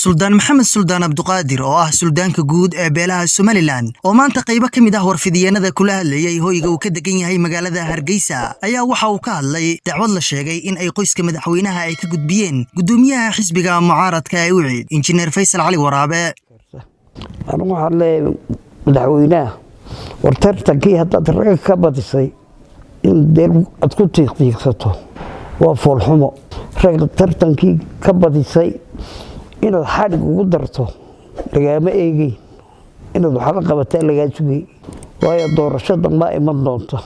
Suldaan Maxamed Suldaan Abduqaadir, oo ah suldaanka guud ee beelaha Somaliland, oo maanta qaybo ka mid ah warfidiyeenada kula hadlayay hoyga uu ka degan yahay magaalada Hargeysa, ayaa waxa uu ka hadlay dacwad la sheegay in ay qoyska madaxweynaha ay ka gudbiyeen gudoomiyaha xisbiga mucaaradka ee UCID, Injineer Faysal Cali Waraabe. Anigu waxaan leeyahay madaxweynaha, war tartankii haddaad ragga ka badisay, in dee aad ku tiiqtiiqsato waa foolxumo. Ragga tartankii ka badisay inaad xadhig ugu darto lagaama eegeyn, inaad waxla qabataa lagaa sugay, waayo doorasho dambaa iman doonta.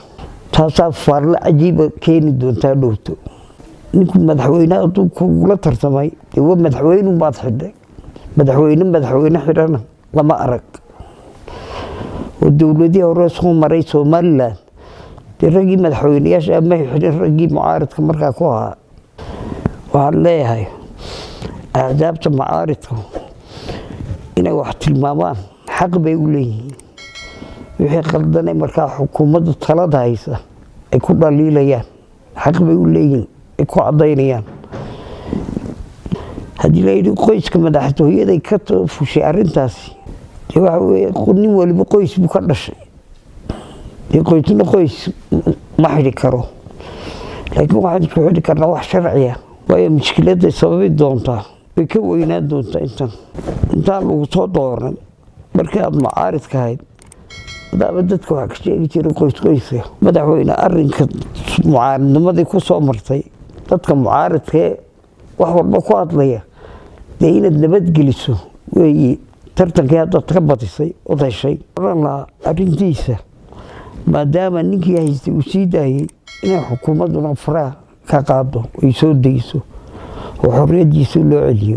Taasaa faalle cajiiba keeni doontaa dhowto. Ninku madaxweyneha hadduu kugula tartamay, dee waa madaxweynunbaad xidhay. Madaxweyne madaxweyne xidhana lama arag, oo dowladihii hore soo maray Somaliland dee raggii madaxweyneyaasha ama xidhin raggii mucaaridka markaa ku ahaa. Waxaan leeyahay axsaabta mucaaridku inay wax tilmaamaan xaq bay u leeyihiin. Wixii qaldanay markaa xukuumadda talada haysa ay ku dhaliilayaan xaq bay u leeyihiin, ay ku caddaynayaan. Haddii la yidhi qoyska madaxtooyaday ka fushay arrintaasi, dee waxa weeye nin waliba qoys buu ka dhashay. Dee qoysna qoys ma xidhi karo, laakiin waxaan isku xidhi karnaa wax sharciya, waayo mushkiladday sababi doontaa way ka weynaan doontaa intan. Intaan lagu soo dooran, markii aada mucaaridka ahayd, adaaba dadka waxaa ka sheegi jiray qoys qoyska. Madaxweyne, arrinka mucaaridnimadii ku soo martay dadka mucaaridkee wax walba ku hadlaya, dee inaad nabadgeliso weeye. Tartankii haddaad ka badisay ood heshay, oran lahaa arrintiisa, maadaama ninkii haystay uu sii daayey, inay xukuumadduna faraha ka qaado, ay soo dayso oo xorriyaddiisa loo celiyo.